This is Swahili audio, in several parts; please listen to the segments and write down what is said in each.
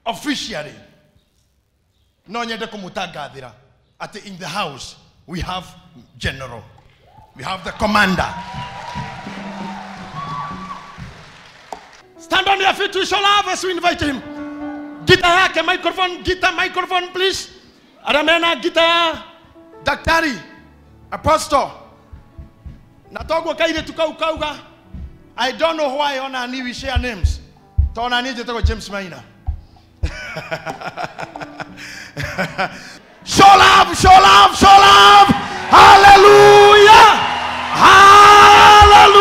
Officially no nyende kumutangathira ati in the house we have general, we have the commander. Stand on your feet to show love as we invite him. Gita yake microphone, gita microphone please. Aramena gita daktari apostle natogwo kaire tukaukauga. I don't know why ona ni we share names. Tona ni jetagwo James Maina. Show love, show love, show love. Hallelujah. Hallelujah.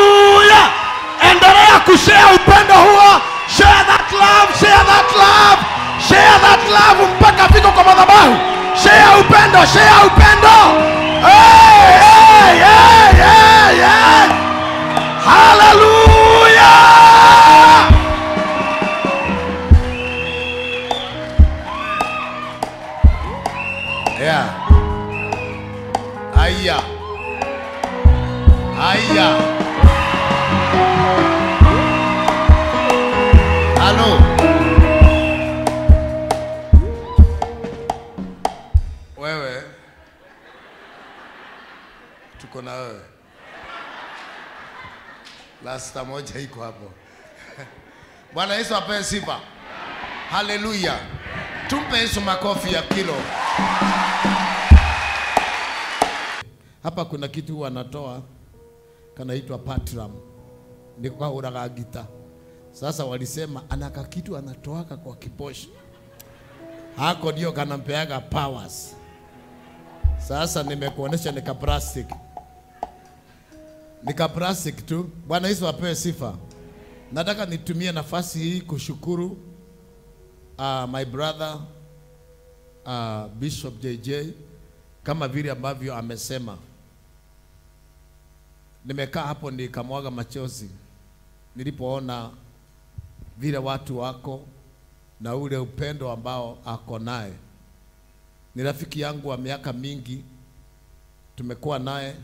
Endelea kushare upendo huo. Share that love, share that love. Share that love mpaka fiko kwa madhabahu. Share upendo, share upendo. Hey, hey, hey, hey, hey. Hallelujah. Yeah. Aya. Aya. Halo. Wewe tuko na wewe. Last moja iko hapo. Bwana Yesu apewe sifa. Hallelujah. Tumpe Yesu makofi ya kilo. Hapa kuna kitu wanatoa kanaitwa patram. Niko kwa uraga gita. Sasa walisema anaka kitu anatoaka kwa kiposho. Hako ndio kanampeaga powers. Sasa nimekuonesha nika plastic. Nika plastic tu. Bwana Yesu apewe sifa. Nataka nitumie nafasi hii kushukuru my brother Bishop JJ kama vile ambavyo amesema. Nimekaa hapo nikamwaga machozi nilipoona vile watu wako na ule upendo ambao ako naye. Ni rafiki yangu wa miaka mingi, tumekuwa naye,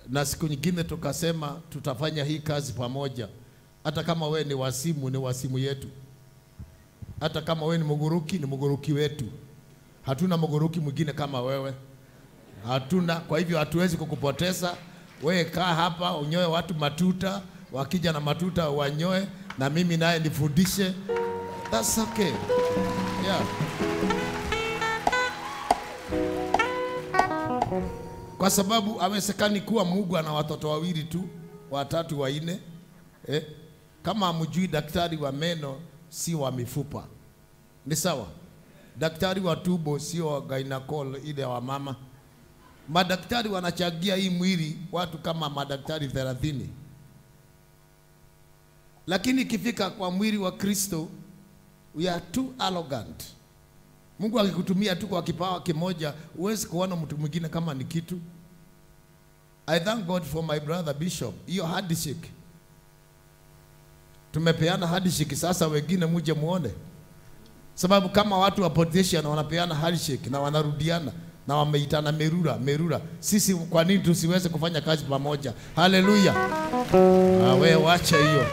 na siku nyingine tukasema tutafanya hii kazi pamoja. Hata kama we ni wasimu, ni wasimu yetu. Hata kama we ni muguruki, ni muguruki wetu. Hatuna muguruki mwingine kama wewe. Hatuna, kwa hivyo hatuwezi kukupoteza. Wewe kaa hapa unyoe watu matuta, wakija na matuta wanyoe, na mimi naye nifundishe. That's okay. Yeah. Kwa sababu hawezekani kuwa Mungu ana watoto wawili tu, watatu, wanne. Kama hamjui daktari wa meno si wa mifupa. Ni sawa? Daktari wa tumbo sio wa gynecol ile wa mama. Madaktari wanachangia hii mwili watu kama madaktari 30. Lakini ikifika kwa mwili wa Kristo, we are too arrogant. Mungu akikutumia tu kwa kipawa kimoja, huwezi kuona mtu mwingine kama ni kitu. I thank God for my brother Bishop. Hiyo handshake. Tumepeana handshake sasa, wengine muje muone. Sababu kama watu wa politician wanapeana handshake na wanarudiana na wameitana merura, merura. Sisi kwa nini tusiweze kufanya kazi pamoja? Hallelujah. Wewe wacha hiyo.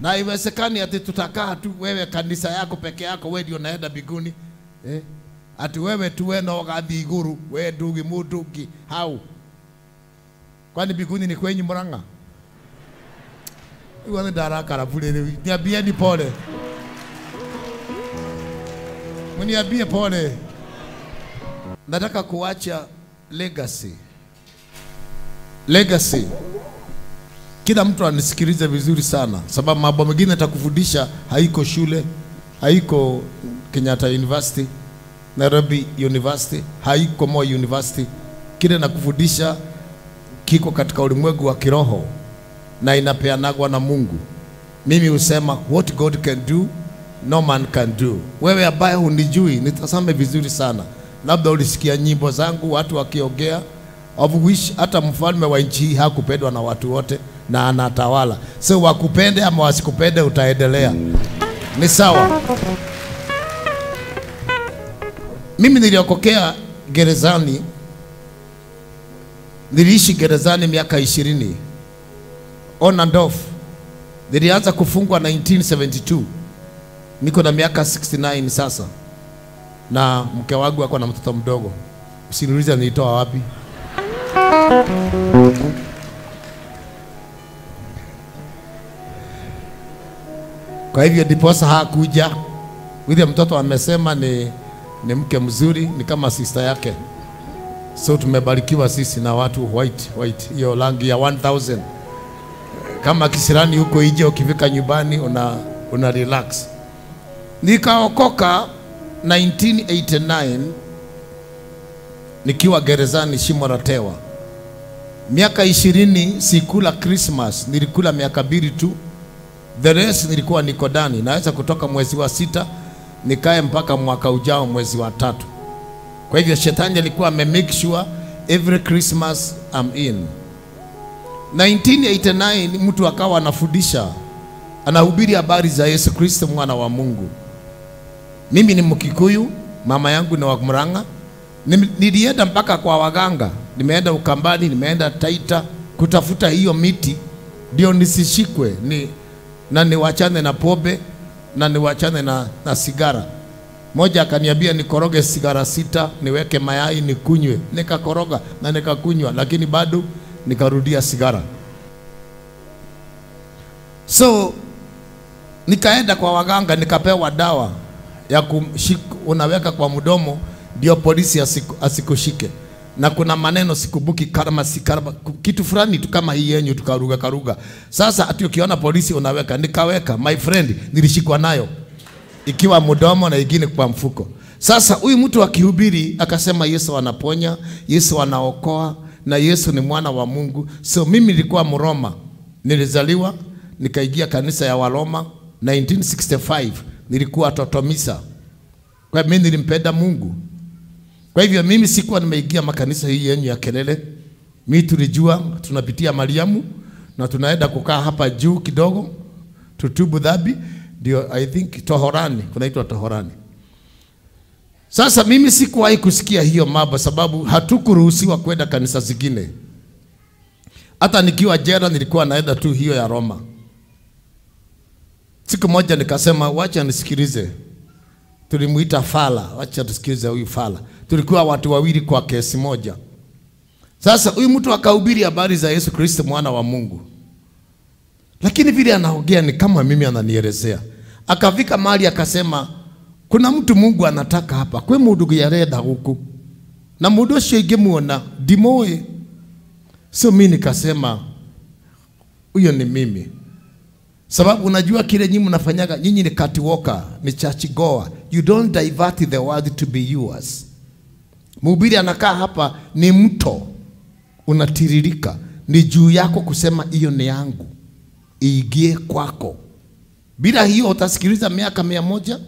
Na iwezekani ati tutakaa tu wewe kanisa yako peke yako, wewe ndio unaenda mbinguni. Ati wewe tu wewe no gathi iguru, wewe ndugi mundugi. How? Kwani mbinguni ni kwenyu Murang'a? Iwe ni daraka bure rĩu. Niambieni pole. Mniambie pole. Nataka kuacha legacy. Legacy. Kila mtu anisikilize vizuri sana, sababu mambo mengine nitakufundisha haiko shule, haiko Kenyatta University, Nairobi University, haiko Moi University. Kile nakufundisha kiko katika ulimwengu wa kiroho na inapeanagwa na Mungu. Mimi husema what God can do, no man can do. Wewe ambaye hunijui, nitazame vizuri sana. Labda ulisikia nyimbo zangu watu wakiongea, of which hata mfalme wa nchi hii hakupendwa na watu wote na anatawala. So wakupende ama wasikupende utaendelea. Ni sawa. Mimi niliokokea gerezani. Niliishi gerezani miaka 20. On and off. Nilianza kufungwa 1972. Niko na miaka 69 sasa. Na mke wangu ako na mtoto mdogo. Usiniulize nilitoa wapi. Kwa hivyo ndiposa hakuja. Yule mtoto amesema ni mke mzuri, ni kama sister yake. So tumebarikiwa sisi na watu white, hiyo rangi ya 1000. Kama kisirani huko nje ukifika nyumbani una relax. Nikaokoka 1989 nikiwa gerezani Shimo la Tewa. Miaka 20 sikula Christmas, nilikula miaka 2 tu. The rest nilikuwa niko ndani. Naweza kutoka mwezi wa 6 nikae mpaka mwaka ujao mwezi wa 3. Kwa hivyo shetani alikuwa ame make sure every Christmas I'm in. 1989 mtu akawa anafundisha, anahubiri habari za Yesu Kristo mwana wa Mungu. Mimi ni Mkikuyu, mama yangu ni wa Murang'a. Nilienda mpaka kwa waganga, nimeenda Ukambani, nimeenda Taita kutafuta hiyo miti ndio nisishikwe na niwachane na pombe na niwachane na sigara. Moja akaniambia nikoroge sigara 6, niweke mayai nikunywe. Nikakoroga na nikakunywa, lakini bado nikarudia sigara. So nikaenda kwa waganga nikapewa dawa ya unaweka kwa mdomo ndio polisi asikushike. Na kuna maneno sikubuki karma sikarma, kitu fulani tu kama hii yenyu tukaruga karuga. Sasa ati ukiona polisi unaweka. Nikaweka, my friend, nilishikwa nayo ikiwa mdomo na ingine kwa mfuko. Sasa huyu mtu akihubiri akasema Yesu anaponya, Yesu anaokoa na Yesu ni mwana wa Mungu. So mimi nilikuwa Mroma. Nilizaliwa nikaingia kanisa ya Waroma 1965. Nilikuwa totomisa. Kwa mimi nilimpenda Mungu. Kwa hivyo mimi sikuwa nimeingia makanisa hii yenyu ya kelele. Mimi tulijua tunapitia Mariamu na tunaenda kukaa hapa juu kidogo tutubu dhambi, ndio I think tohorani, kunaitwa tohorani. Sasa mimi sikuwahi kusikia hiyo mambo sababu hatukuruhusiwa kwenda kanisa zingine. Hata nikiwa jela nilikuwa naenda tu hiyo ya Roma. Siku moja nikasema wacha nisikilize. Tulimuita Fala, wacha tusikilize huyu Fala. Tulikuwa watu wawili kwa kesi moja. Sasa huyu mtu akahubiri habari za Yesu Kristo mwana wa Mungu. Lakini vile anaongea ni kama mimi ananielezea. Akafika mahali akasema kuna mtu Mungu anataka hapa. Kwe mundu yareda huku. Na mundu ucio ingimuona ndimoe. So mimi nikasema huyo ni mimi. Sababu unajua kile nyinyi mnafanyaga, nyinyi ni cat walker, ni church goer. You don't divert the word to be yours. Mhubiri anakaa hapa ni mto unatiririka, ni juu yako kusema hiyo ni yangu, iingie kwako. Bila hiyo utasikiliza miaka 100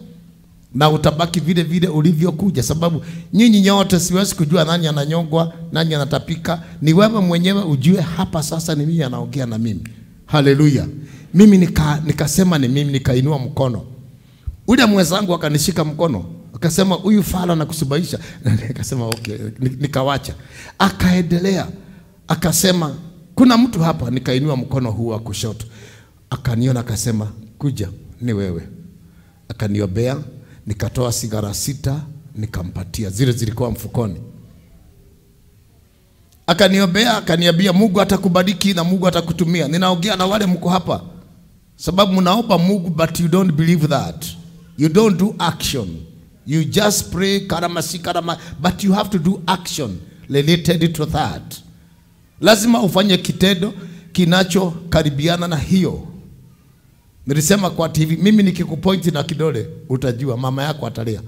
na utabaki vile vile ulivyokuja. Sababu nyinyi nyote siwezi kujua nani ananyongwa, nani anatapika. Ni wewe mwenyewe ujue hapa sasa ni mimi anaongea na mimi. Haleluya. Mimi nikasema ni mimi, nikainua mkono. Ule mwenzangu akanishika mkono, akasema huyu fala na kusubaisha. Nikasema okay, nikawacha. Akaendelea, akasema kuna mtu hapa, nikainua mkono huu wa kushoto. Akaniona akasema kuja, ni wewe. Akaniobea, nikatoa sigara 6 nikampatia, zile zilikuwa mfukoni. Akaniobea, akaniambia Mungu atakubariki na Mungu atakutumia. Ninaongea na wale mko hapa. Sababu mnaomba Mungu but you don't believe that. You don't do action. You just pray karama si karama, but you have to do action related to that. Lazima ufanye kitendo kinachokaribiana na hiyo. Nilisema kwa TV, mimi nikikupoint na kidole utajua mama yako atalia.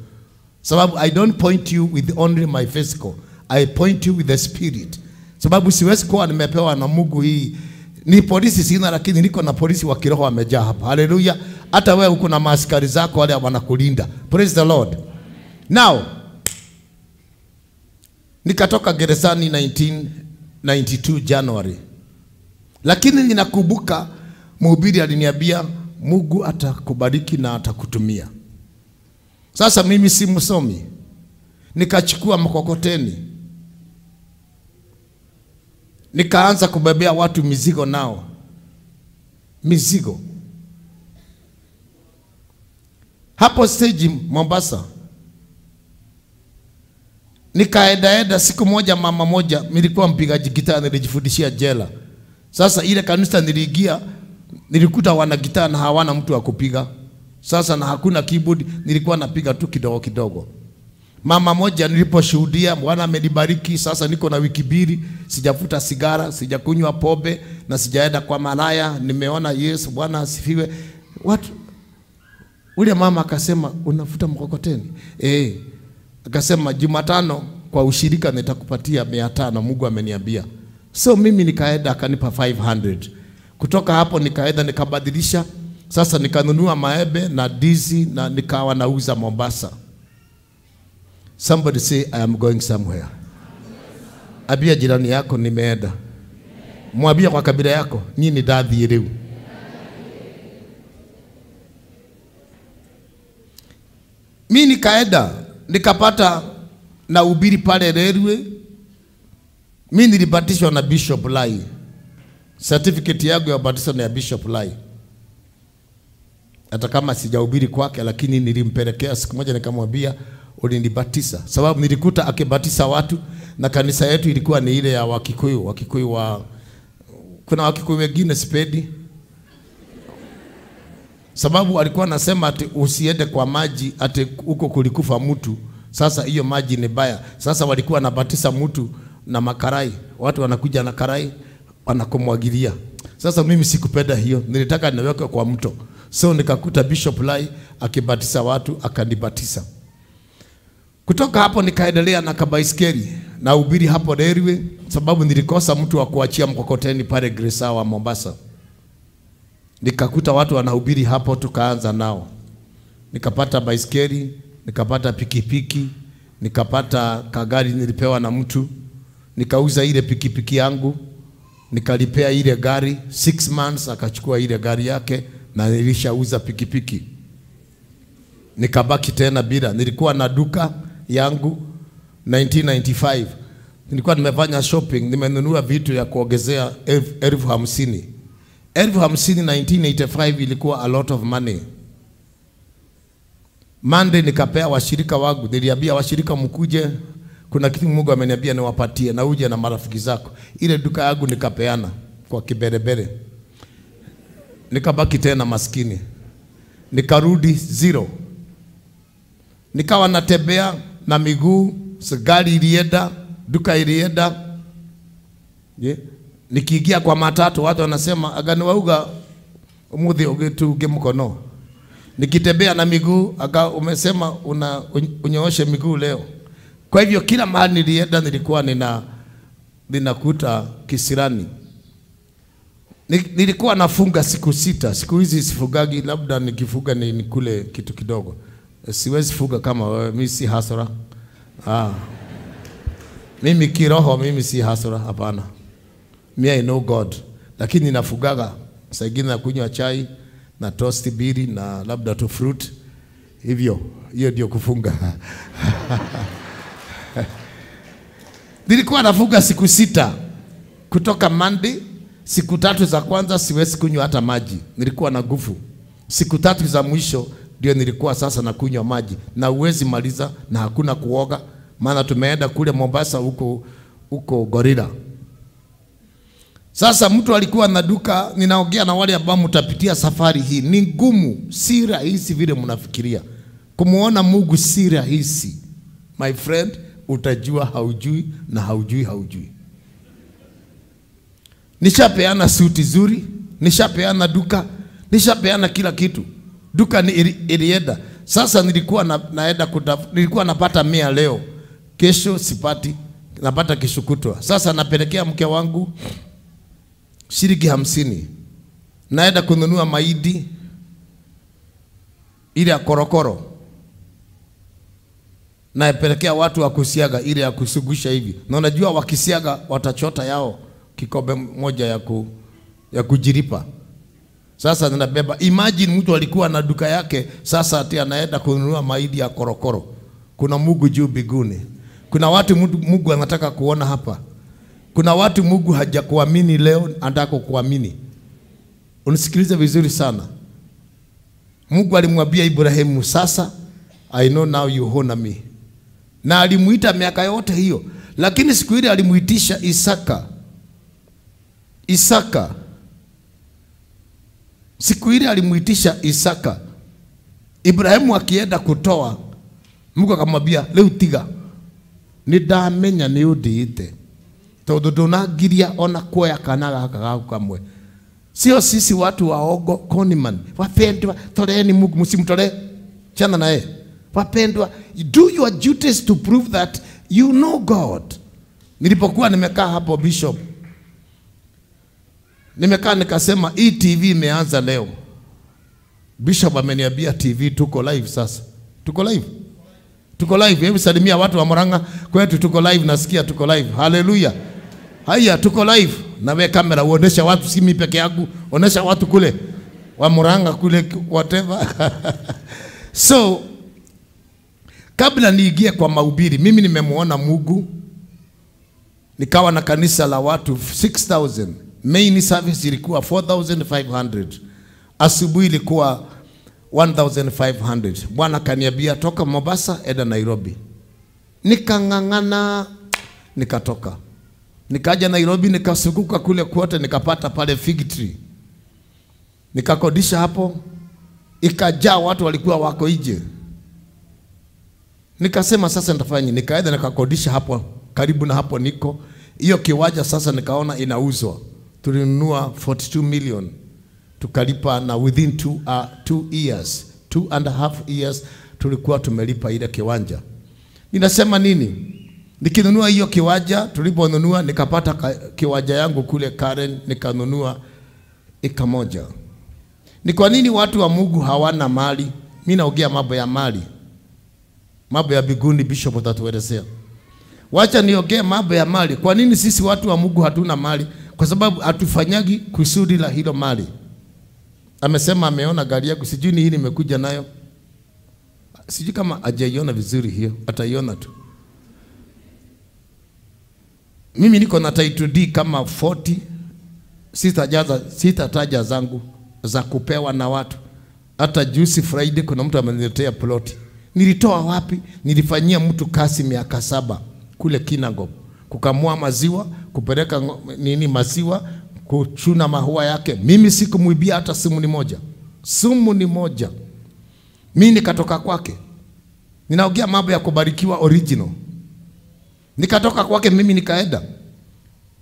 Sababu I don't point you with only my physical. I point you with the spirit. Sababu siwezi kuwa nimepewa na Mungu hii. Ni polisi sina, lakini niko na polisi wa kiroho wamejaa hapa. Haleluya. Hata wewe uko na maaskari zako wale wanakulinda. Praise the Lord. Now, nikatoka gerezani 1992 January. Lakini ninakumbuka mhubiri aliniambia Mungu atakubariki na atakutumia. Sasa mimi si msomi. Nikachukua mkokoteni. Nikaanza kubebea watu mizigo nao. Mizigo. Hapo stage Mombasa. Nikaendaenda siku moja, mama moja, nilikuwa mpigaji gitaa, nilijifundishia jela. Sasa ile kanisa niliingia, nilikuta wana gitaa na hawana mtu wa kupiga. Sasa na hakuna keyboard, nilikuwa napiga tu kidogo kidogo. Mama moja niliposhuhudia, Bwana amenibariki, sasa niko na wiki mbili, sijavuta sigara, sijakunywa pombe na sijaenda kwa malaya, nimeona Yesu, Bwana asifiwe. Watu ule mama akasema, unavuta mkokoteni? Akasema Jumatano kwa ushirika nitakupatia 500, Mungu ameniambia. So mimi nikaenda akanipa 500. Kutoka hapo nikaenda nikabadilisha. Sasa nikanunua maembe na ndizi na nikawa nauza Mombasa. Somebody say, I am going somewhere. Abia jirani yako, nimeenda. Mwambie kwa kabila yako, nini ndathie riu. Mimi nikaenda nikapata na ubiri pale Railway. Mimi nilibatizwa na Bishop Lai. Certificate yangu ya ubatizo ni ya Bishop Lai. Hata kama sijahubiri kwake, lakini nilimpelekea siku moja nikamwambia ulinibatiza. Sababu nilikuta akibatiza watu, na kanisa yetu ilikuwa ni ile ya Wakikuyu, Wakikuyu wa kuna Wakikuyu wengine sipendi. Sababu alikuwa anasema ati usiende kwa maji, ati huko kulikufa mtu. Sasa hiyo maji ni baya. Sasa walikuwa wanabatiza mtu na makarai. Watu wanakuja na karai wanakumwagilia. Sasa mimi sikupenda hiyo. Nilitaka niweke kwa mto. So nikakuta Bishop Lai akibatiza watu, akanibatiza. Kutoka hapo nikaendelea na kabaiskeli na ubiri hapo Railway, sababu nilikosa mtu wa kuachia mkokoteni pale Gresawa Mombasa. Nikakuta watu wanahubiri hapo, tukaanza nao. Nikapata baiskeli, nikapata pikipiki, nikapata kagari nilipewa na mtu. Nikauza ile pikipiki yangu, nikalipea ile gari 6 months, akachukua ile gari yake na nilishauza pikipiki. Nikabaki tena bila. Nilikuwa na duka yangu 1995. Nilikuwa nimefanya shopping, nimenunua vitu ya kuongezea 50,000. 50,000 1985 ilikuwa a lot of money. Monday nikapea washirika wangu, niliambia washirika mkuje, kuna kitu Mungu ameniambia niwapatie, na uje na marafiki zako. Ile duka yangu nikapeana kwa kiberebere. Nikabaki tena maskini. Nikarudi zero. Nikawa natembea na miguu, gari ilienda, duka ilienda. Yeah. Nikiingia kwa matatu watu wanasema agani wauga umuthi ugetuge mkono. Nikitembea na miguu aga umesema una unyooshe miguu leo. Kwa hivyo kila mahali nilienda nilikuwa ninakuta kisirani. Nilikuwa nafunga siku 6. Siku hizi sifugagi, labda nikifuga ni nikule kitu kidogo. Siwezi fuga kama wewe, mimi si hasara. Mimi kiroho mimi si hasara, hapana. Me I know God. Lakini nafugaga saa ingine nakunywa chai na toast biri na labda tu fruit. Hivyo, hiyo ndio kufunga. Nilikuwa nafunga siku 6. Kutoka Monday, siku 3 za kwanza siwezi kunywa hata maji. Nilikuwa na nguvu. Siku 3 za mwisho ndio nilikuwa sasa nakunywa maji. Na uwezi maliza na hakuna kuoga, maana tumeenda kule Mombasa huko huko gorilla. Sasa mtu alikuwa na duka, ninaongea na wale ambao mtapitia safari hii. Ni ngumu, si rahisi vile mnafikiria. Kumuona Mungu si rahisi. My friend, utajua haujui na haujui haujui. Nishapeana suti zuri, nishapeana duka, nishapeana kila kitu. Duka ni ilienda. Sasa nilikuwa naenda nilikuwa napata 100 leo. Kesho sipati, napata kesho kutwa. Sasa napelekea mke wangu shilingi 50. Naenda kununua mahindi ile ya korokoro. Naipelekea watu wa kusiaga ile ya kusugusha hivi. Na unajua wakisiaga watachota yao kikombe moja ya kujiripa. Sasa ninabeba. Imagine mtu alikuwa na duka yake, sasa ati anaenda kununua mahindi ya korokoro. Kuna Mungu juu mbinguni. Kuna watu Mungu anataka kuona hapa. Kuna watu Mungu hajakuamini leo, anataka kukuamini. Unisikilize vizuri sana. Mungu alimwambia Ibrahimu, sasa I know now you honor me. Na alimuita miaka yote hiyo, lakini siku ile alimuitisha Isaka. Isaka. Siku ile alimuitisha Isaka. Ibrahimu akienda kutoa, Mungu akamwambia, leo tiga. Nindamenya ni undiite. Tondu ndunangiria ona kuoya kana gaka gaku kamwe. Sio sisi watu waogo koniman. Wapendwa, toleeni Mungu, msimtolee. Chana naye. Wapendwa, do your duties to prove that you know God. Nilipokuwa nimekaa hapo Bishop, nimekaa nikasema hii TV imeanza leo. Bishop ameniambia TV tuko live sasa. Tuko live. Tuko live. Hebu salimia watu wa Murang'a kwetu, tuko live, nasikia tuko live. Hallelujah. Haya, tuko live. Na we kamera uonesha watu, si mimi peke yangu, onesha watu kule wa Murang'a kule, whatever. So kabla niingie kwa mahubiri, mimi nimemuona Mungu. Nikawa na kanisa la watu 6,000. Main service ilikuwa 4,500. Asubuhi ilikuwa 1,500. Bwana kaniambia toka Mombasa enda Nairobi. Nikangangana, nikatoka. Nikaja Nairobi, nikasukuka kule kwote, nikapata pale Fig Tree. Nikakodisha hapo, ikajaa watu walikuwa wako nje. Nikasema sasa nitafanya, nikaenda nikakodisha hapo karibu na hapo niko. Hiyo kiwanja sasa nikaona inauzwa. Tulinunua 42 million. Tukalipa na within 2 years, 2.5 years tulikuwa tumelipa ile kiwanja. Ninasema nini? Nikinunua hiyo kiwanja, tuliponunua nikapata kiwanja yangu kule Karen, nikanunua eka moja. Ni kwa nini watu wa Mungu hawana mali? Mimi naongea mambo ya mali. Mambo ya biguni Bishop atatuelezea. Wacha niongee mambo ya mali. Kwa nini sisi watu wa Mungu hatuna mali? Kwa sababu hatufanyagi kusudi la hilo mali. Amesema ameona gari yako, sijui ni hii nimekuja nayo. Sijui kama hajaiona vizuri hiyo, ataiona tu. Mimi niko na title D kama 40. Sitataja zangu za kupewa na watu. Hata juzi Friday kuna mtu ameniletea plot. Nilitoa wapi? Nilifanyia mtu kazi miaka 7 kule Kinangop. Kukamua maziwa, kupeleka nini maziwa, kuchuna mahua yake. Mimi sikumuibia hata sumu ni moja. Sumu ni moja. Mimi nikatoka kwake. Ninaongea mambo ya kubarikiwa original. Nikatoka kwake mimi nikaenda.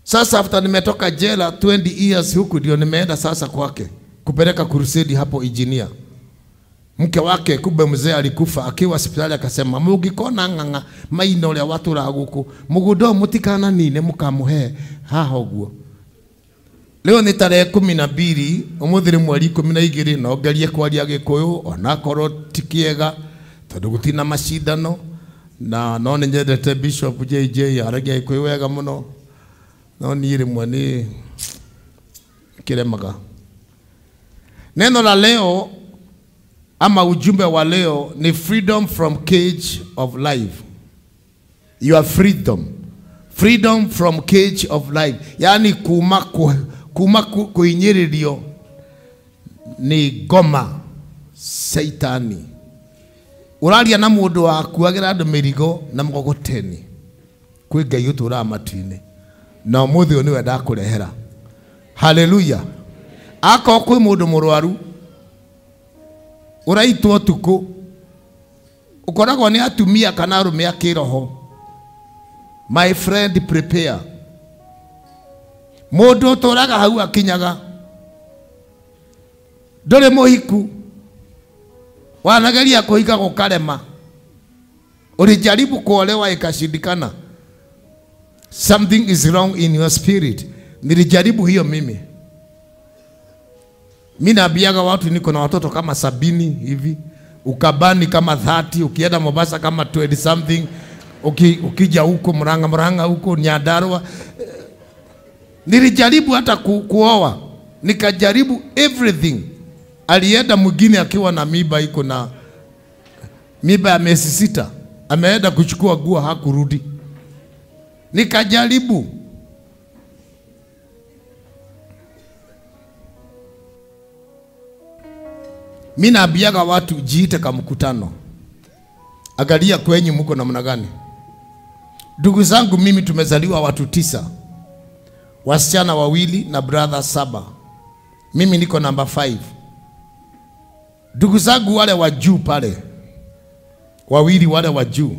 Sasa after nimetoka jela 20 years huku ndio nimeenda sasa kwake kupeleka crusade hapo engineer. Mke wake kumbe mzee alikufa akiwa hospitali, akasema mugikona ng'ang'a maino le watu ra guku mugundo mutikana nine mukamuhe haha uguo. Leo ni tarehe 12 umuthi ni mweri 12 no ngerie kwaria Gikuyu onakorwo ti kiega tondu gutina macindano na no ni nyendete Bishop JJ aragia Gikuyu wega muno no ni rimwe ni kiremaga. Neno la leo ama ujumbe wa leo ni freedom from cage of life. Your freedom. Freedom from cage of life. Yani kuma kuinyiririo ni goma Saitani. Uraria na mundu wakuagira andu mirigo na mgogoteni. Kwi Ngai uturaga matu-inĩ. Na umuthi uyu niwe ndakurehera. Hallelujah. Akorwo kwi mundu murwaru uraitwo tuku ukoragwo ni atumia kana arume a kiroho. My friend, prepare. Mundu uturaga hau akinyaga nduri muhiku, wanageria kuhika gukarema, ulijaribu kuolewa ikashindikana. Something is wrong in your spirit. Nilijaribu hiyo mimi. Mimi naambiaga watu niko na watoto kama 70 hivi, ukabani kama 30, ukienda Mombasa kama 20 something, ukija huko Murang'a huko Nyandarua. Nilijaribu hata kuoa, nikajaribu everything. Alienda mwingine akiwa na miba, iko na miba ya miezi 6, ameenda kuchukua guo hakurudi. Nikajaribu. Mimi naambiaga watu jiite kama mkutano. Angalia kwenyu mko namna gani. Ndugu zangu mimi tumezaliwa watu 9. Wasichana 2 na brother 7. Mimi niko namba 5. Ndugu zangu wale wa juu pale, 2 wale wa juu,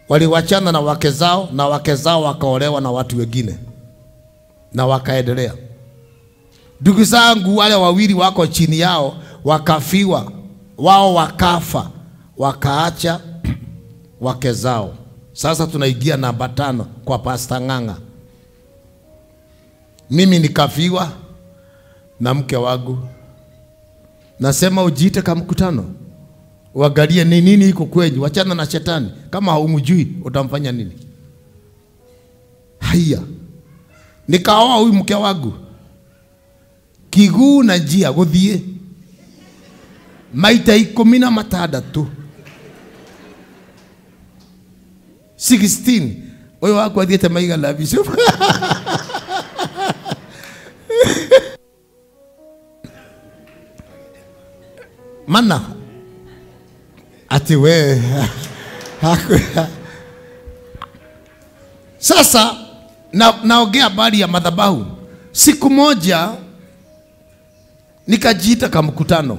waliwachana na wake zao, na wake zao wakaolewa na watu wengine na wakaendelea. Ndugu zangu wale 2 wako chini yao wakafiwa, wao wakafa, wakaacha wake zao. Sasa tunaingia namba 5 kwa Pastor Ng'ang'a. Mimi nikafiwa na mke wangu. Nasema ujiite kama mkutano. Uangalie ni nini iko kwenyu, wachana na shetani. Kama haumjui utamfanya nini? Haya. Nikaoa huyu mke wangu. Kiguu na njia guthie. Maita 16. 16. Oyo wako athiete maigana bishop. Mana ati we. Sasa naongea habari ya madhabahu. Siku moja nikajiita kama mkutano.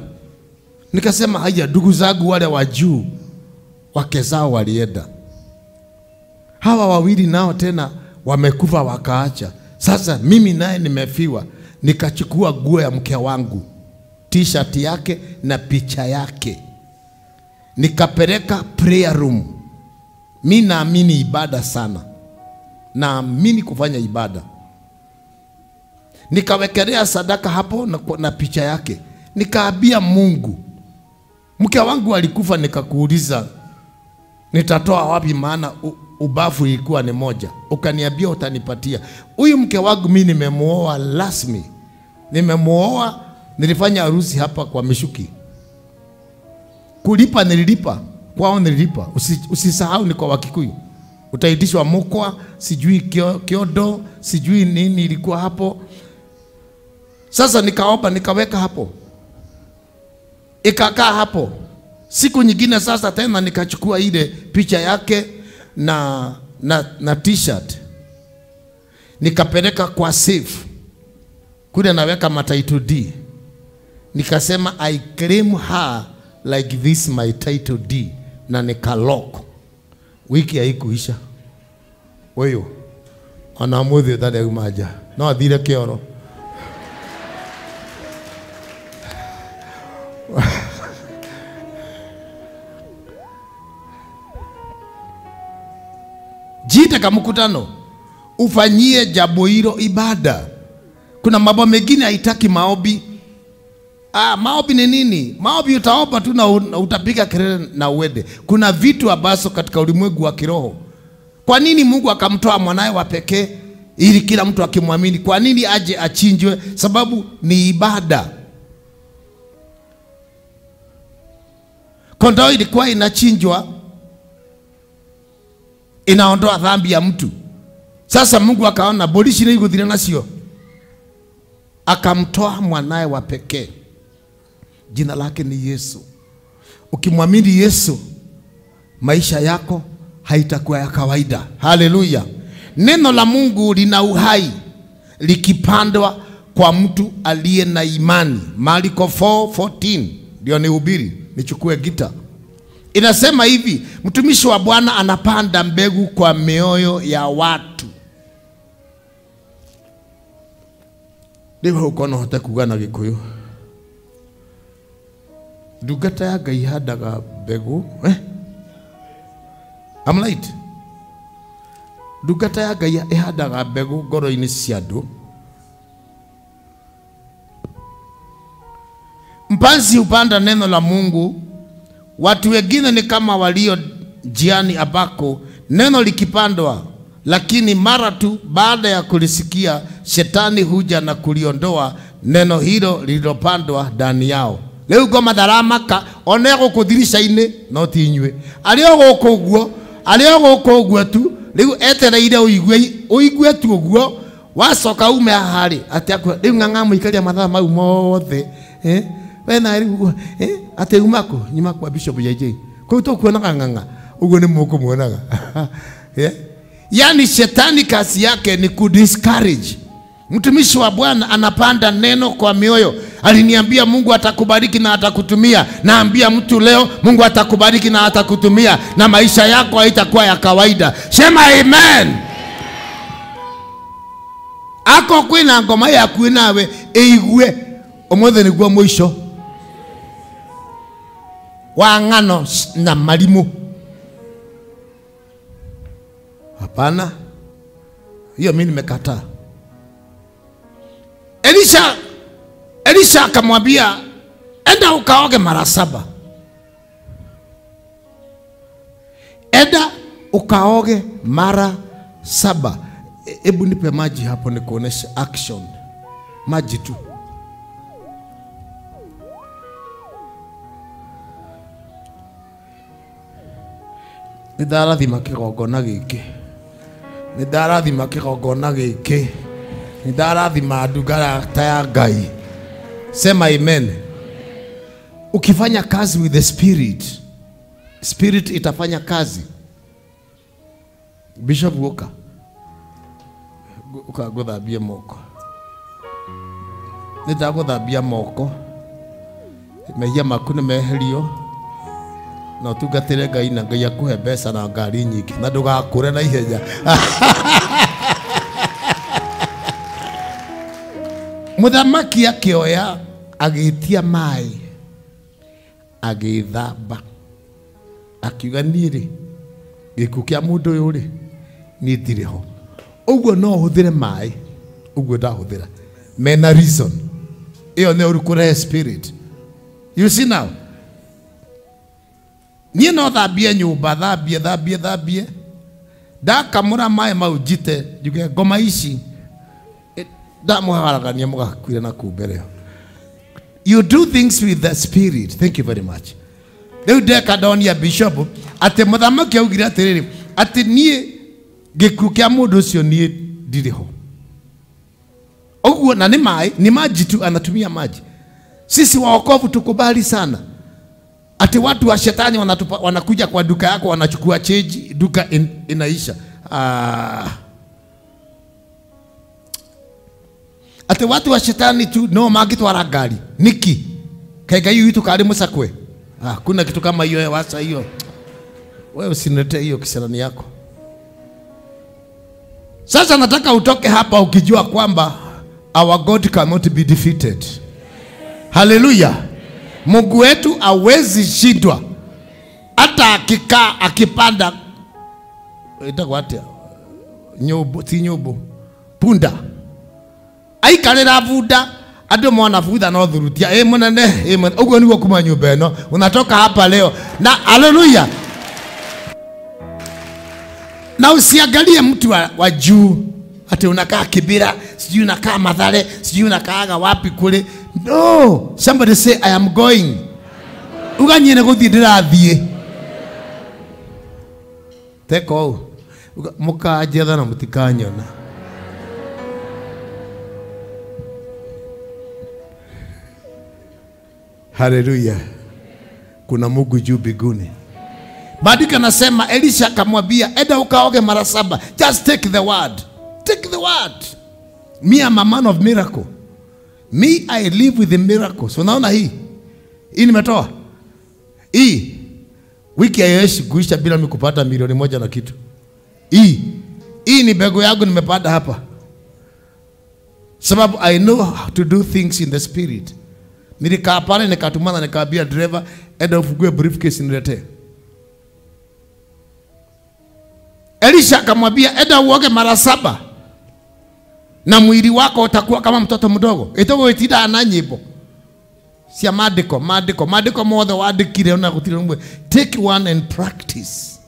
Nikasema haya, ndugu zangu wale wa juu wake zao walienda. Hawa 2 nao tena wamekufa wakaacha. Sasa mimi naye nimefiwa. Nikachukua nguo ya mke wangu, t-shirt yake na picha yake, nikapeleka prayer room. Mimi naamini ibada sana. Naamini kufanya ibada. Nikawekelea sadaka hapo na picha yake. Nikaambia Mungu, mke wangu alikufa, nikakuuliza nitatoa wapi, maana ubafu ilikuwa ni moja. Ukaniambia utanipatia. Huyu mke wangu mimi nimemuoa rasmi. Nimemuoa, nilifanya harusi hapa kwa Mishuki. Kulipa nililipa, kwao nililipa. Usisahau ni kwa Wakikuyu. Utaitishwa mukwa, sijui kiodo, sijui nini ilikuwa hapo. Sasa nikaomba, nikaweka hapo. Ikakaa hapo. Siku nyingine sasa tena nikachukua ile picha yake na t-shirt. Nikapeleka kwa safe. Kule naweka matitle D. Nikasema I claim her like this my title D, na nikalock. Wiki haikuisha. Weyo anamuthi thare umaja. No athire kioro. Jiite kama mkutano. Ufanyie jambo hilo ibada. Kuna mambo mengine haitaki maombi. Maombi ni nini? Maombi utaomba tu na utapiga kelele na uende. Kuna vitu ambazo katika ulimwengu wa kiroho. Kwa nini Mungu akamtoa mwanae wa pekee ili kila mtu akimwamini? Kwa nini aje achinjwe? Sababu ni ibada. Kondoo ilikuwa inachinjwa, inaondoa dhambi ya mtu. Sasa Mungu akaona bolishi ni guthira nacio, akamtoa mwanae wa pekee. Jina lake ni Yesu. Ukimwamini Yesu, maisha yako haitakuwa ya kawaida. Haleluya. Neno la Mungu lina uhai likipandwa kwa mtu aliye na imani. Marko 4:14 ndio nihubiri, nichukue gita. Inasema hivi, mtumishi wa Bwana anapanda mbegu kwa mioyo ya watu. Ndiho ukono hote kuga na Gikuyu. Ndungata ya Ngai ihandaga mbegu, eh? I'm right. Ndungata ya Ngai ihandaga mbegu ngoro-inĩ cia andũ. Mpanzi hupanda neno la Mungu. Watu wengine ni kama walio njiani ambako neno likipandwa, lakini mara tu baada ya kulisikia shetani huja na kuliondoa neno hilo lililopandwa ndani yao. Leo go matharamaka one gukuthirisha-ini no ti inyue ario guku uguo, ario guku uguo tu riu etereire uigue uigue tu uguo wacoka ume haha ri ati akwa riu ng'ang'a muikaria mathaa mau mothe, eh? We na ate umako nyuma kwa Bishop JJ. Kwa hiyo kuonaga nganga. Ugo ni muko muonaga. Yeah. Yaani shetani kazi yake ni kudiscourage. Mtumishi wa Bwana anapanda neno kwa mioyo. Aliniambia Mungu atakubariki na atakutumia. Naambia mtu leo Mungu atakubariki na atakutumia, na maisha yako haitakuwa ya kawaida. Sema amen. Ako kwina ngoma ya kwinawe eigue omothe niguo mwisho wa ng'ano na marimu. Hapana, hiyo mimi nimekataa. Elisha akamwambia enda ukaoge mara 7. Enda ukaoge mara 7. Ebu nipe maji hapo nikuoneshe action. Maji tu. Nindarathima kigongona giki. Nindarathima kigongona giki. Nindarathima ndungata ya Ngai. Sema amen. Ukifanya kazi with the spirit, spirit itafanya kazi. Bishop Walker, ukaguthambie moko. Nĩndagũthambia moko. Mehia maku nĩmeherio. Na ũtungatĩre Ngai na Ngai akũhe mbeca na ngari nyingĩ na ndũgakũre na ihenya. Mũthamaki akĩoya agĩtia maĩ agĩthamba akiuga niĩ rĩ gĩkuũ kĩa mũndũ ũyũ rĩ niĩ ndirĩ ho. Ũguo no ũhũthĩre maĩ ũguo ndahũthĩra mena reason ĩyo nĩ ũru kũrehe spirit. You see now, niĩ no thambie nyũmba, thambie thambie thambie, ndakamũra maĩ mau njite njuge ngoma ici ndamũharagania mũgakuire na kuu mbere. You do things with the spirit. Thank you very much. Rĩu ndeka ndonia bishop atĩ mũthamaki augire atĩrĩrĩ atĩ niĩ gĩkuũ kĩa mũndũ ũcio niĩ ndirĩ ho. Ũguo na nĩ maĩ, ni maji tu, anatumia maji. Sisi waokovu tukubali sana ati watu wa shetani wanakuja kwa duka yako wanachukua cheji, duka inaisha. Ati watu wa shetani tu no magitwara ngari niki kai ngai witu kari musakwe. Kuna kitu kama hiyo wacha hiyo. Wewe usinilete hiyo kisirani yako. Sasa nataka utoke hapa ukijua kwamba our God cannot be defeated. Hallelujah. Mungu wetu hawezi shindwa. Hata akikaa akipanda itakuwa atia nyobo ti nyobo punda aikarira bunda andu mona bunda no thurutia munene uguo niguo kuma nyumba ino unatoka hapa leo na haleluya. Na usiangalie mtu wa juu ati unakaa Kibira, sijui unakaa Mathare, sijui unakaaga wapi kule. No, somebody say I am going. Uganyire guthii ndirathie. Teko mukanjetha na mutikanyona. Haleluya. Kuna Mungu juu mbinguni. Maandiko yanasema Elisha akamwambia enda ukaoge mara 7. Just take the word. Take the word. Me am a man of miracle. Me, I live with the miracles. Unaona hii? Hii nimetoa. Hii wiki haiwezi kuisha bila mimi kupata 1,000,000 na kitu. Hii ni bego yangu nimepanda hapa. Sababu I know how to do things in the spirit. Nilikaa pale nikatumana nikaambia driver enda ufungue briefcase niletee. Elisha akamwambia enda uoge mara 7 na mwili wako utakuwa kama mtoto mdogo. Itogo itinda na nyimbo cia maandiko maandiko maandiko mothe wandikire ona gutire rumwe. Take one and practice.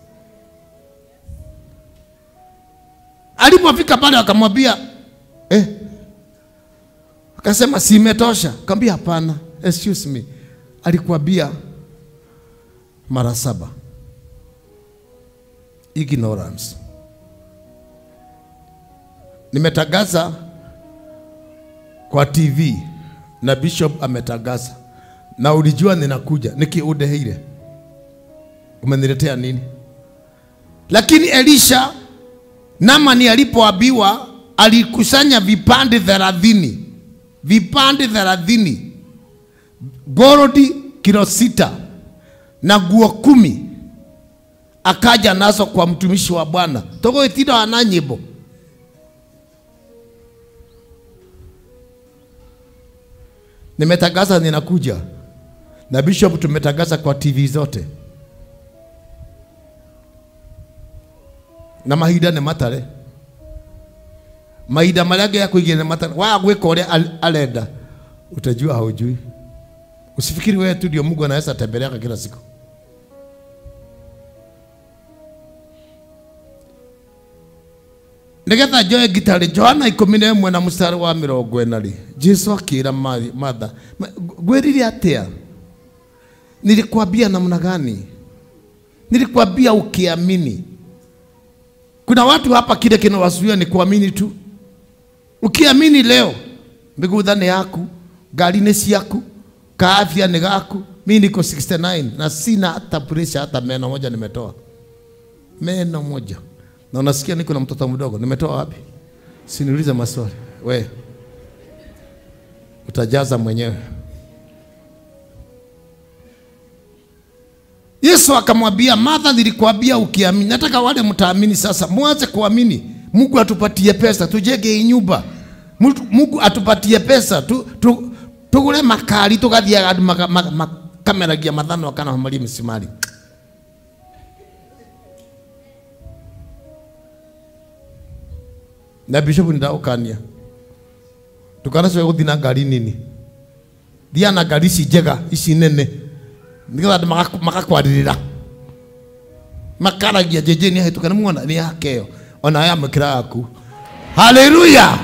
Alipofika pale akamwambia akasema si imetosha. Akamwambia hapana, excuse me. Alikwambia mara 7. Ignorance. Nimetangaza kwa TV na bishop ametangaza Na ulijua ninakuja, niki udeheire. Umeniletea nini? Lakini Elisha, Naamani alipoambiwa, alikusanya vipande 30. Vipande 30. Goldi kilo 6 na nguo 10. Akaja nazo kwa mtumishi wa Bwana. Togo itida ananyimbo. Nimetangaza ninakuja. Na bishop tumetangaza kwa TV zote. Na mahinda nĩ matare. Mahinda marĩa ya kuigĩrĩra nĩ matare. Wa gwĩka ũrĩa arenda, utajua haujui. Usifikiri wewe tu ndio Mungu anaweza tembelea kila siku. Nigetha njoe gitari Johana 11 na mstari wa 40. Jesu akira Martha, ngwĩrire atĩa? Nilikwambia namna gani? Nilikwambia ukiamini. Kuna watu hapa kile kinawazuia ni kuamini tu. Ukiamini leo, migudha ni yaku, gari ni ciaku, kaafya ni gaku. Mimi niko 69 na sina hata pressure, hata meno moja nimetoa. Meno moja. Na unasikia niko na mtoto mdogo, nimetoa wapi? Siniulize maswali. We utajaza mwenyewe. Yesu akamwambia Martha, nilikwambia ukiamini. Nataka wale mtaamini sasa, muanze kuamini. Mungu atupatie pesa tujenge nyumba. Mungu atupatie pesa tugure makari tugathiaga andu makameragia mathano kana mari msimari. Na bishop ndaukania. Tukanacoe guthi na ngari nini. Thia na ngari ici njega ici nene. Nigetha andu magakwarĩrĩra. Makaragia jeje ni ahĩtũka nĩ muona nĩ yakeo. Ona haya mkira yaku. Haleluya.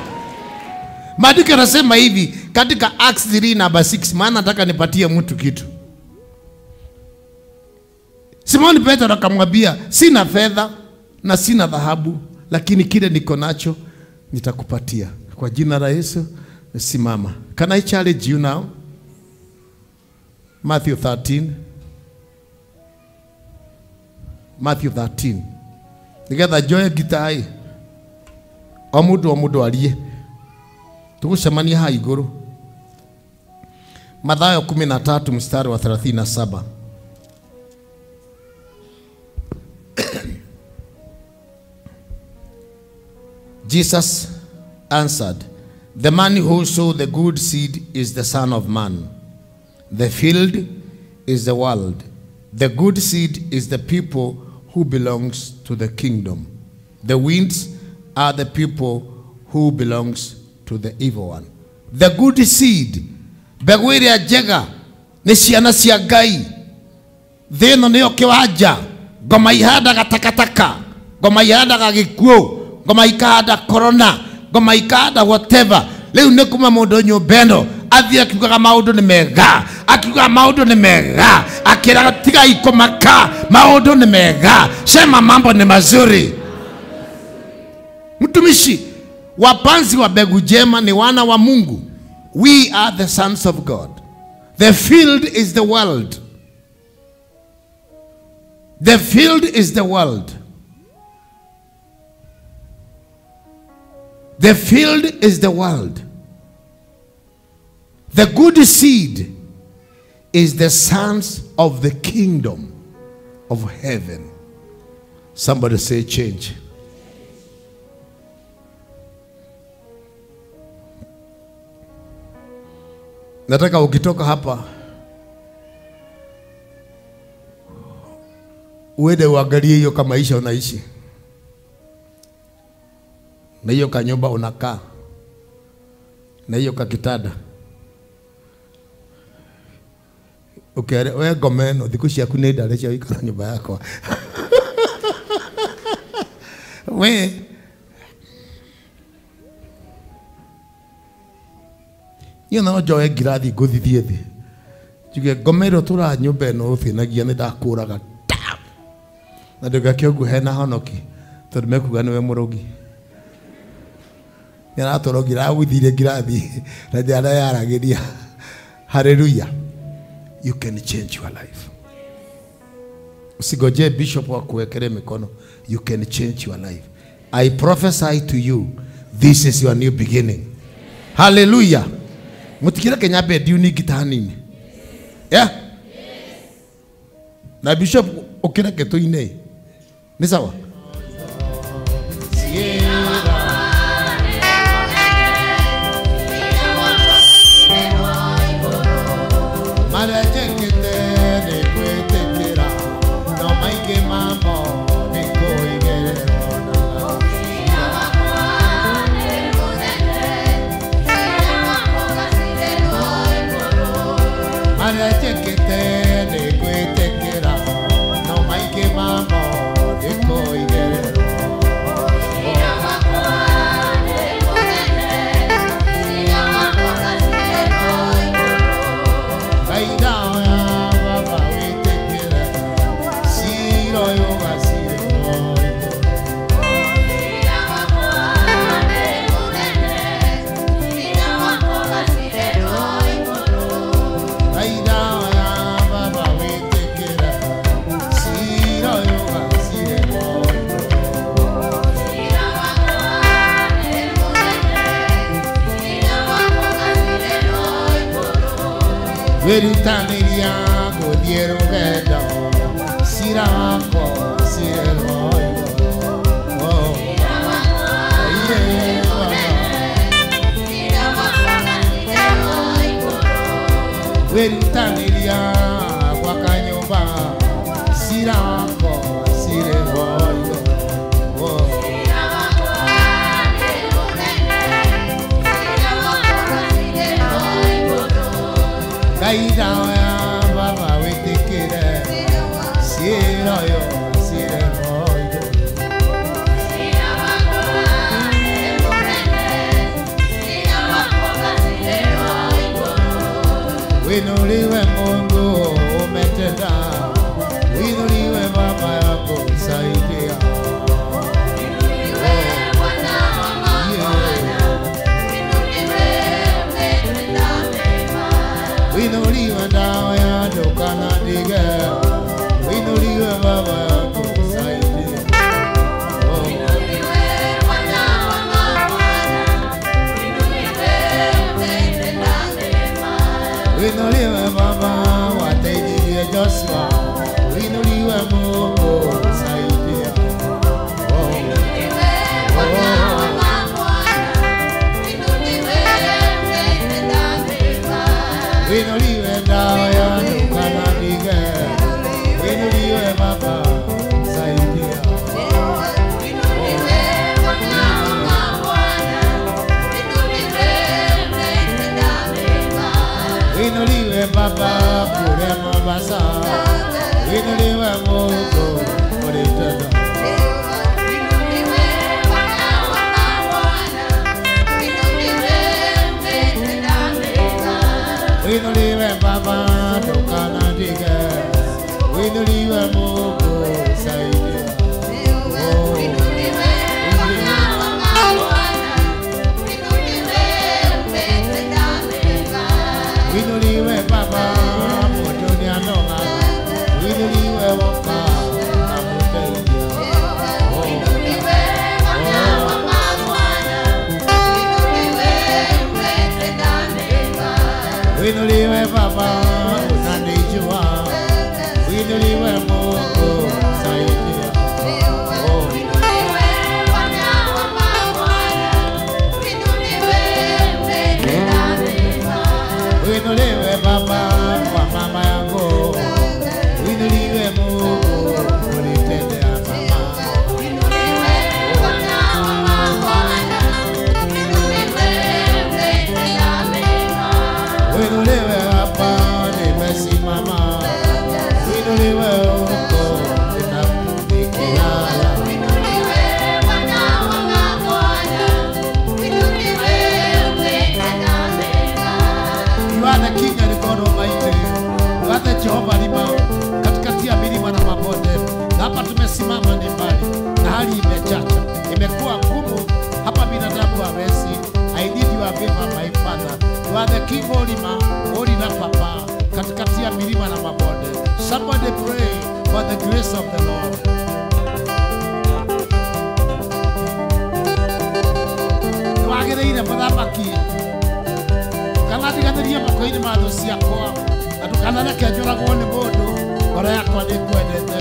Maandiko yanasema hivi katika Acts 3:6, maana nataka nipatie mtu kitu. Simoni Petro akamwambia, sina fedha na sina dhahabu, lakini kile niko nacho nitakupatia. Kwa jina la Yesu simama. Can I challenge you now? Matthew 13. Matthew 13. Nigetha njoe gitai. O mundu arie. Tugucemania ha iguru. Mathayo 13 mstari wa 37. Jesus answered, the man who sowed the good seed is the Son of Man. The field is the world. The good seed is the people who belongs to the kingdom. The winds are the people who belongs to the evil one. The good seed, mbegũ ĩrĩa njega nĩ ciana cia Ngai. Thĩ ĩno nĩyo kĩwanja. Ngoma ihandaga takataka, ngoma ihandaga gĩkuũ, ngoma ikahanda corona, ngoma ikahanda whatever. Rĩu nĩ kuma mũndũ nyũmba ĩno athiĩ akiugaga maũndũ nĩ mega, akiugaga maũndũ nĩ mega, akĩraga tigai kũmaka, maũndũ nĩ mega, sema mambo ni mazuri. Mtumishi, wapanzi wa mbegu njema ni wana wa Mungu. We are the sons of God. The field is the world. The field is the world. The field is the world. The good seed is the sons of the kingdom of heaven. Somebody say change. Nataka ukitoka hapa uende uangalie hiyo kama maisha unaishi na hiyo kanyumba unakaa na hiyo kakitanda. Ukere we ngomeno thiku ciaku nĩ ndare cia gũikara nyũmba yakwa. We niĩ no njoe ngirathi ngũthithie thĩ njuge ngoma ĩrĩa ũtũraga nyũmba ĩno ũthĩnagia nĩ ndakũraga na ndũgake ũguo hena honoki tondũ mekuga nĩwe mũrogi. Nĩaratũrogire agũithirie ngirathi na njara yaragĩria. Haleluya. You can change your life. Usigoje bishop wa kuwekelea mikono. You can change your life. I prophesy to you, this is your new beginning. Hallelujah. Mutikira Kenya bedi uni gitanini. Yeah? Na bishop okira keto ine. Ni sawa? Winuliwe Mungu umetenda, winuliwe Baba yako saidia. Winuliwe Bwana wa mabwana, winuliwe umetenda mema. Winuliwe dawa ya dokana dige, winuliwe Baba yako saidia. Winuliwe Bwana wa mabwana, winuliwe umetenda mema. Winuliwe Baba wataidirie Joshua, winuliwe Mungu saidia. Winuliwe Bwana wa mabwana, winuliwe umetenda mema. Winuliwe dawa ya dokana dige, winuliwe Baba saidia. Winuliwe Bwana wa mabwana, winuliwe umetenda mema. Winuliwe Baba kule Mombasa, winuliwe Mungu ulitenda. Winuliwe Bwana wa mabwana, winuliwe umetenda mema. Winuliwe Baba dokana dige, winuliwe Mungu saidia. Winuliwe Bwana wa mabwana, winuliwe umetenda mema. Winuliwe Baba mutoni anonga, winuliwe woka na mutaidia. Winuliwe Bwana wa mabwana, winuliwe umetenda mema. Winuliwe Baba unanijua, winuliwe Mungu saidia. house of the Lord. Nĩwagĩrĩire mũthamaki, ndũkanandiganĩrie moko-inĩ ma thũ ciakwa, na ndũkanareke njũragwo nĩ mũndũ, ngoro yakwa nĩĩkwendete.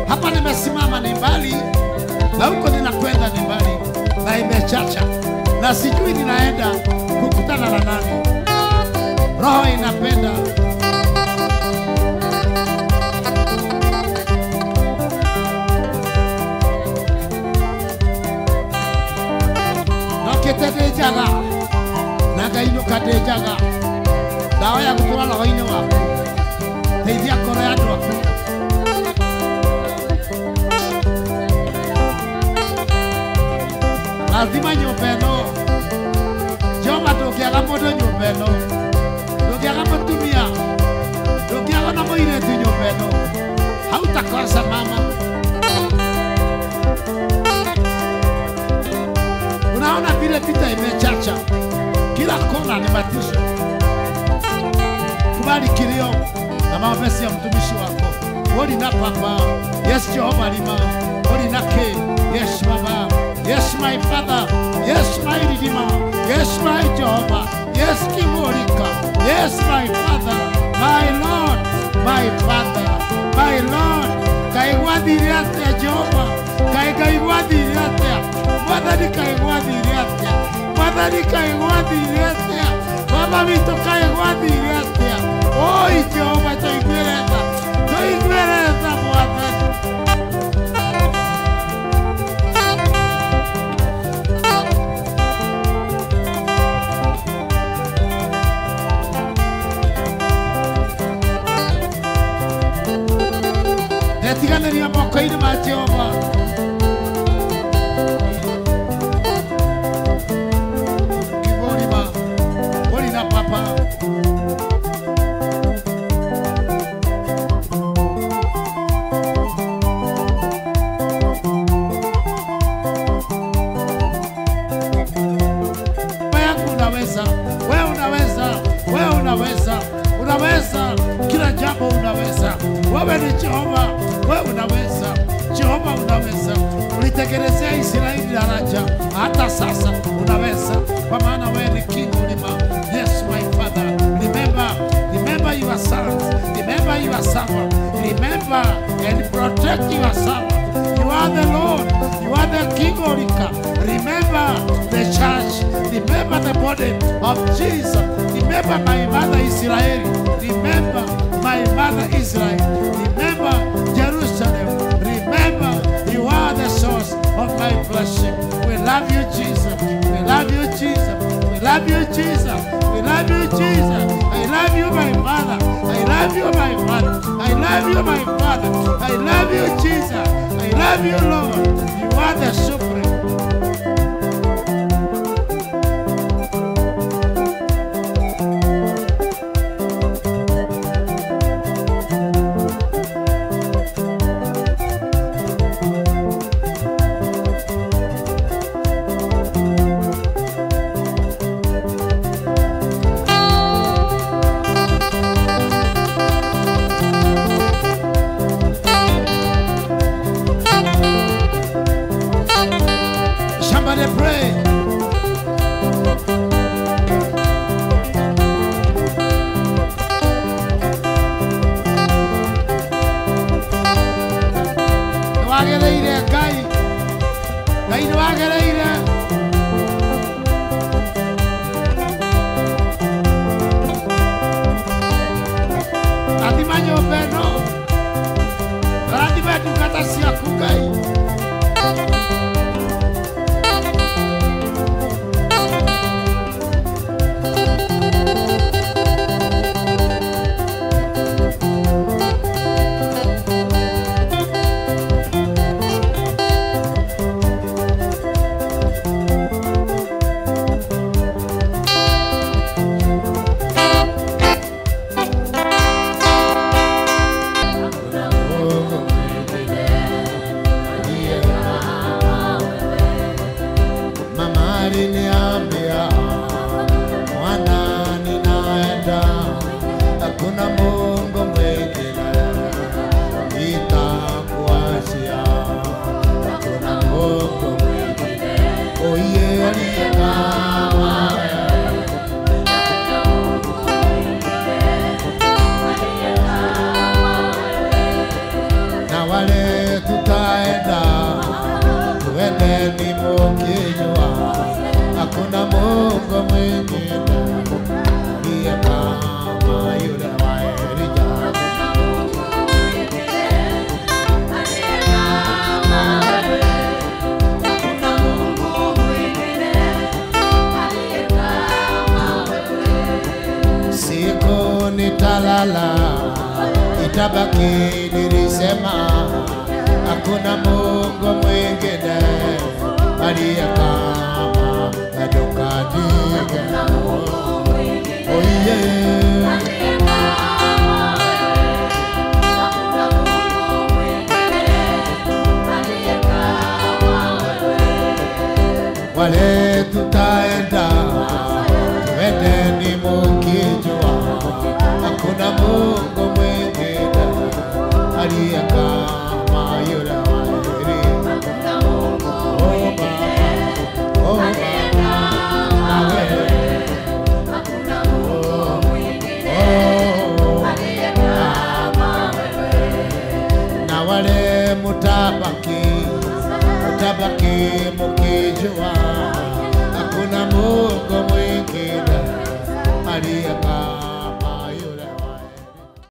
Hapa nimesimama ni mbali, na huko ninakwenda ni mbali, na imechacha, na sijui ninaenda kukutana na nani. Roho inapenda. Nokĩte ndĩ njaga, na ngainũka ndĩ njaga. Ndawa ya gũtũra roho-inĩ waku, teithia ngoro ya andũ aku. Lazima nyũmba ĩno, Jehova, ndũngĩaga mũndũ nyũmba ĩno, ndũngĩaga mũtumia, ndũngĩaga ona mũirĩtu nyũmba ĩno. Hautakosa mama. Unaona vile vita imechacha, kila kona ni matisho. Kubali kilio na maombezi ya mtumishi wako. Woli na papa, yes Jehova lima, woli na ke, yes baba, yes my father, yes my redeemer, yes my Jehovah, yes Kimorika, yes my father, my Lord, my father, my Lord. Kaigwathire atia Jehova, kaigwathire atia, Mwathani kaigwathire atia, Mwathani kaigwathire atia, Baba witũ kaigwathire atia. Oi Jehova, tũiguĩre tha, tũiguĩre tha Mwathani. Ndetiganĩria moko-inĩ ma Jehova. Kiborima, Borina papa. Baba yangu unaweza, wewe unaweza, wewe unaweza, unaweza, kila jambo unaweza. Wewe ni Jehova, wewe unaweza, Jehova unaweza. Ulitekelezea Israeli daraja, hata sasa unaweza, kwa maana wewe ni King ulima. Yes my father, remember, remember your sons, remember your servant, remember and protect your servant. You are the Lord, you are the King Orika. Remember the church, remember the body of Jesus. Remember my mother Israel, remember my mother Israel, remember Jerusalem, remember you are the source of my blessing. We love you, Jesus. We love you, Jesus. We love you, Jesus. We love you, Jesus. I love you, my father. I love you, my father. I love you, my father. I love you, Jesus. I love you, Lord. You are the supreme. Somebody pray. Nĩwagĩrĩire Ngai, Ngai nĩwagĩrĩire. Rathima nyũmba ĩno, rathima ndungata ciaku Ngai. Aliniambia mwana ninaenda, hakuna Mungu mwingine nitakuachia, hakuna Mungu mwingine oye aliye kama wewe. Hakuna Mungu mwingine aliye kama wewe. Na wale tutaenda tuendeni mukijua hakuna Mungu mwingine aliye kama yule wa Elija. Hakuna Mungu mwingine aliye kama wewe. Hakuna Mungu mwingine aliye kama wewe. Siku nitalala itabaki nilisema hakuna Mungu mwingine aliye kama Edukadike. Hakuna Mungu mwingine Oh yeah. aliye kama wewe. Hakuna Mungu mwingine aliye kama wewe. Wale tutaenda tuendeni mukijua hakuna Mungu mwingine aliye kama yule wa Elija. Hakuna Mungu mwingine Oh, aliye kama wewe. Hakuna Mungu mwingine oh. aliye kama wewe. Na wale mutabaki, mutabaki mukijua